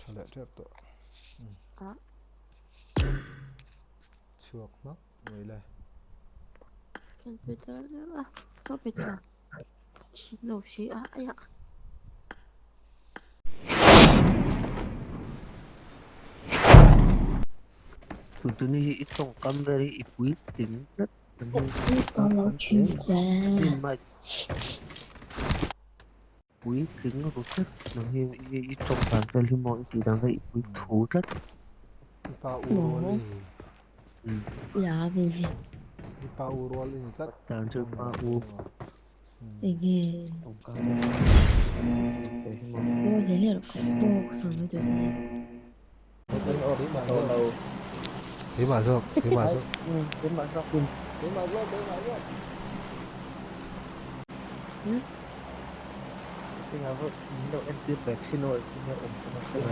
Tha leh tep tawh. Ah. Chhuak hmak mai le. Kan Peter a, so Peter a. Lo si a, aya. Tuni hi i tawngkam vel hi i puitling tlat. Puitling ru tlat nang hi i tawng dan vel hi maw i tih dan vel i puithu tlat. I pa u rual i Ya mi. I pa u rual i ni tlat. Dan chu pa u. Enge. Oh le le oh sorry mai tur chu. Keimah zawk, keimah zawk. Keimah zawk. Keimah zawk, keimah zawk. Keimah zawk min lo entir ve thin aw engtin nge awm chu ka hre lo.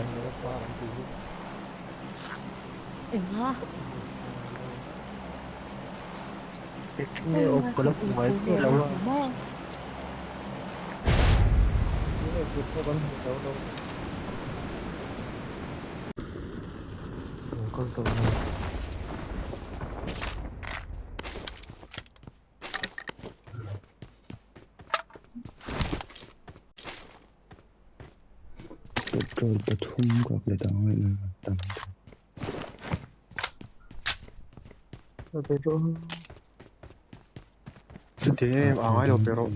Engah? Engtin nge awm ka la hmu ngai miah lo a. Engtin nge kut pawh kan hmu lo lo. Kal tawh lo. Petrol pathum kap leh dang leh na tam tawh. Petrol. Chuti em a ngai lo pe rawh.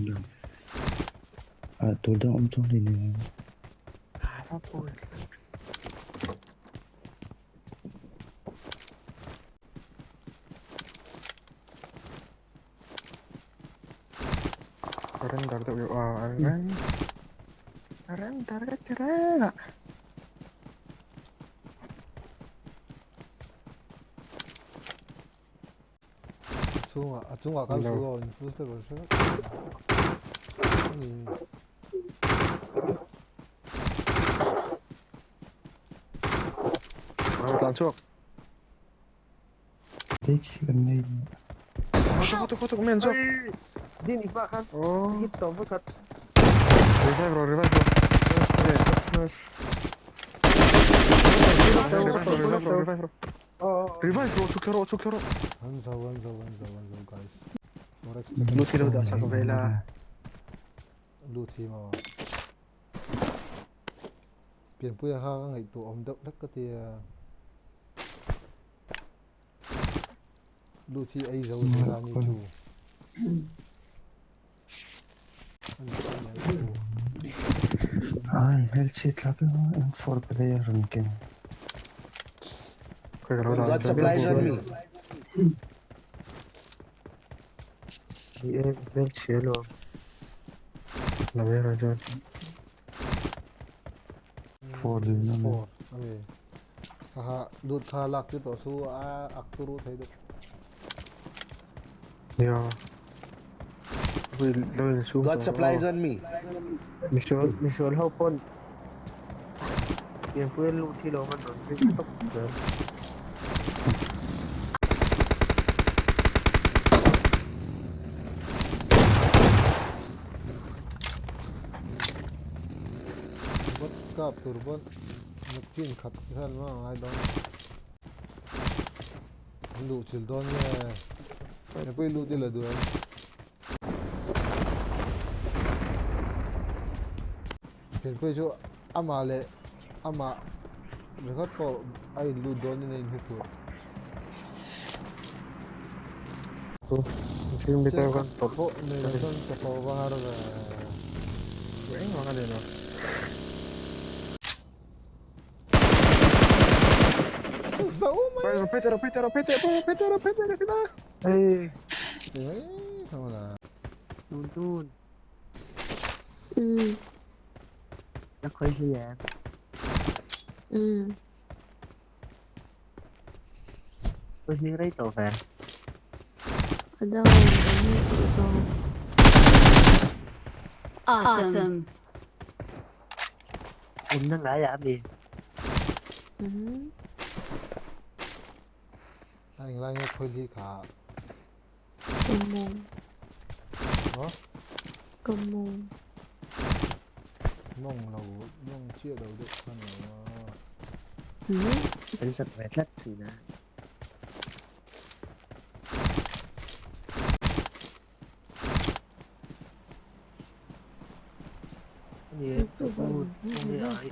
Ah tur dang awm chuang hlei nen. A render deuh deuh a a reng a render ka ti reng a. Chungah a chungah kal fu aw in full step hre vek. Tlan chhuak. Date si kan nei. Tuk tuk tuk men chhuak. Din ipa khan. Oh. Hit tawh vek. Revive ro revive ro. Revive ro revive ro revive ro. Revive ro chuk ro chuk ro. Hanzo hanzo hanzo hanzo guys. Forex. Luthi lo dah sak vela. Luthi ma. Pianpuia kha ka ngaihtuah awm deuh hlek ka ti a. Luthi ei zo zela ni chu. Ai hmelchhe thlak M4 player rawn keng. Got supplies on me. Ni e hmelchhe lo. La vera chuan. 4 din na 4 ami. Haha lut kha lak chu tawh chu a ak turu thei deuh. Ya. Lo in sum. Got supplies on me. Misual misual ho pawn. Pianpuia lut hi lo man rawn ring tawp zel. Bot kap tur pawn chin khat hian ma ngai dawn. Luh chil dawn nge. Pianpuia lut ila duh em. Pianpuia chu amah leh amah ringawt pawh a in lut dawn in a in huphurh. Mihring mi te kan tawrh. Pawh nei lo chuan chapo va har ve. Engvang a ni lo. Zo mai. Peter Peter Peter Peter Peter Peter. Hey. Ti mai tho la. Tun tun. Ừ. La khawi hi em. Ừ. Khawi hi rei tawh ve. Ở đâu? Ở đâu? Awesome. Awm na ngai ah mi. Ừ. A englai nge khawi hi kha. Cầm mồm. Hả? Cầm mồm. Mong lo mong chia lo deuh khan lo a. An zak ve tlat thin a. Ni e, ka pu, kawng hi ai.